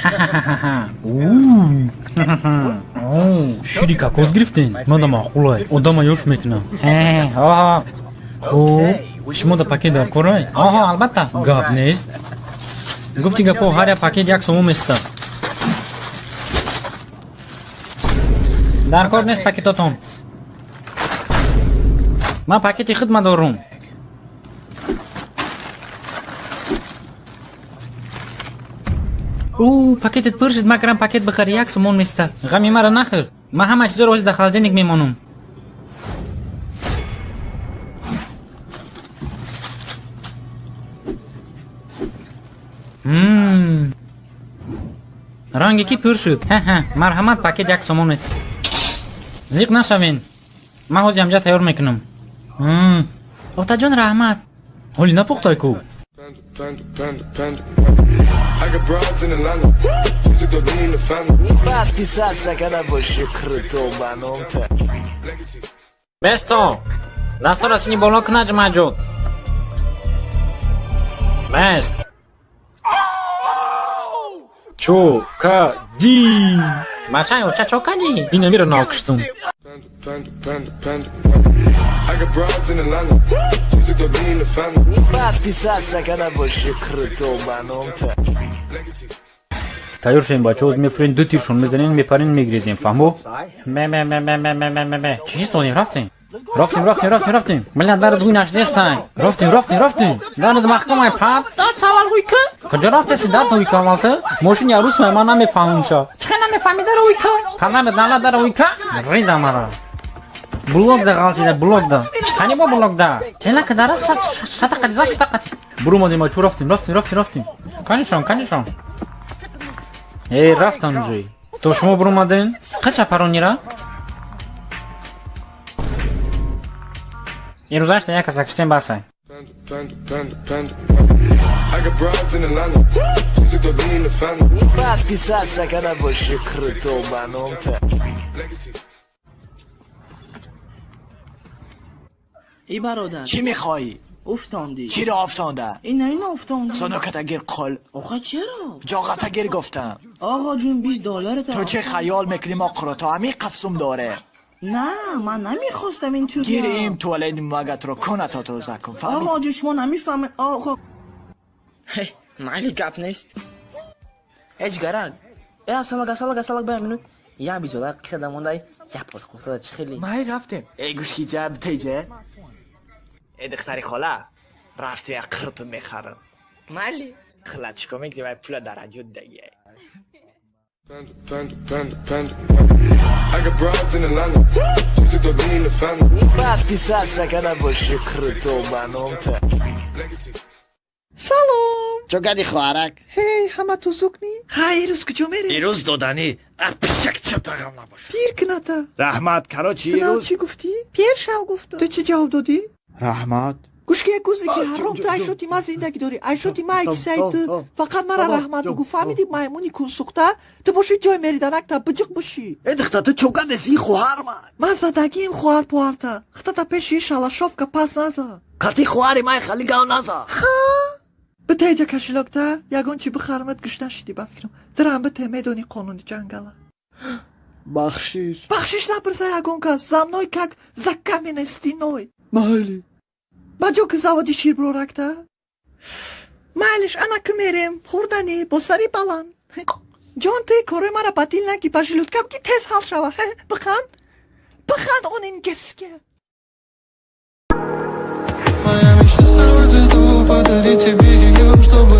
Ха-ха-ха-ха. Шири кокос гирифтен? Мада маъқулай. Одама ёш мекунам. Ҳе, оҳо. Хуб, шумо да пакет дар корай? Оҳо, албатта. Гап нест. Гуфти гапо, ҳар як пакет 1 сомон места. Дар кор нест пакетотон. Ман пакети худма дорум. Ӯ, пакетет пур шуд, макрам пакет бихари, 1 сомон места. Ғами мара нахӯр. Ман ҳама чизоро ҳозир дар холодильник мемонам. Ранге ки пур шуд. Ҳа-ҳа, марҳамат, пакет 1 сомон места. Зиқ нашавен. Ман ҳозир ҳамҷа тайёр мекунам. Отаҷон, раҳмат. Ҳоли напухтай ку. Panda, panda, panda, panda. I got broads in Atlanta. Just to lean the family. Подписаться когда боши круто баном-то. Legacies. Бесто! Дастора сини боло куна, ҷумаҷон. Бест. Чо кадӣ? Бачаё, ча чо кадӣ? Ина мира нав киштум. Panda, panda, panda, panda. I got broads in Atlanta. Just to lean the family. Подписаться когда боши круто баном-то. Legacies. Тайёр шавем, бачаҳо, оз мефурем, ду тиршон мезанем, мепарем, мегрезем, фаҳмо? Ме ме ме ме ме ме ме ме ме. Чӣ истодем? Рафтем. Рафтем, рафтем, рафтем, рафтем. Милла дард ҳуй нашдестай. Рафтем, рафтем, рафтем. Дард маҳкамай пад. Дард аввал ҳуй ка? Куҷо рафтеси, дард ҳуй ка аввалта? Мошини арӯс ман намефаҳмам ша. Чӣ намефаҳми дар ҳуй ка? Падарат налат дар ҳуй ка? Рида мара. Блок да ғалтида, блок да. Читани бо блок да. Тела кадара шата қати, за шата қати. Бурумадем, бачаҳо, рафтем, рафтем, рафтем, рафтем. Канишон, канишон. Эй, рафтан уже. То шумо бурумаден? Қача паронира? Ирӯзашта як каса киштем, басай. Panda, panda, panda, panda. I got broads in Atlanta. Just to lean the family. Подписаться когда боши круто баном-то. Legacies. Эй бародар. Чӣ мехоҳӣ? Уфтондӣ. Киро афтонда? Ина, ина уфтондӣ. Зонуката гир, қул. Охе, чаро? Ҷоғата гир, гуфтам. Оғо ҷун, 20 доллар. Ту чӣ хаёл мекунӣ, мо қурото ҳамин қасм доре? На, ман намехостам ин ту. Гир им туалет магатро куната тоза кун, фаҳмидӣ? Оғо ҷун, шумо намефаҳмед, оғо. Майли, гап нест. Ҳеҷ гарак. Э, асалак, асалак, асалак, бая минут. Я бизода қисса дамондай, я позхофтада чӣ хеле. Май, рафтем. Эй, гӯшки ҷаб теҷе. Э, духтари хола, рафтем, як қирту мехарам. Майли. Хила, чикор мекунӣ, вай пула дар аҷуд дагия. Panda, panda, panda, panda. I got broads in Atlanta. Just to lean the family. Подписаться когда боши круто баном-то. Legacies. Салом. Чо кади, хоҳарак? Ҳей, ҳама тузук ми? Ҳа, ирӯз куҷо мерем? Ирӯз доданӣ апшак чатағам набошад. Пир кината. Раҳмат, короче. Ту нав Ирӯз чӣ гуфтӣ? Пир шав гуфту. Ту чӣ ҷавоб додӣ? Раҳмат. Гӯшки, як гузе ки ҳаром, ту айшоти ма зиндагӣ дорӣ, айшоти ма айкисаи ту. Фақат мара раҳмат бугӯ, фаҳмидӣ, маймуни кунсӯхта? Ту бошӣ ҷой мериданакта биҷиқ бошӣ. Э, духта, ту чо кадеси, ин хоҳар ман. Ман задагиим хоҳар-пуҳарта. Хитата пеши шалашовка пас наза. Қати хоҳари ман хали гав наза. Битеҷа кошелёк та, ягон чӣ бихарамат, гушна шидӣ, ба фикрам. Дирам бите, медонӣ қонуни ҷангала. Бахшиш. Бахшиш напурса ягон кас, за мной как за каменной стеной. Майли. Ба ҷо ки заводи шир бироракта. Майлиш, ана ки мерем, хӯрданӣ бо сари баланд. Ҷон, ту корои мара ба дил наги, ба желудка м ки тез ҳал шава. Биханд, биханд, он ин геске. Моя мечта — сорвать звезду, подарить тебе ее, чтобы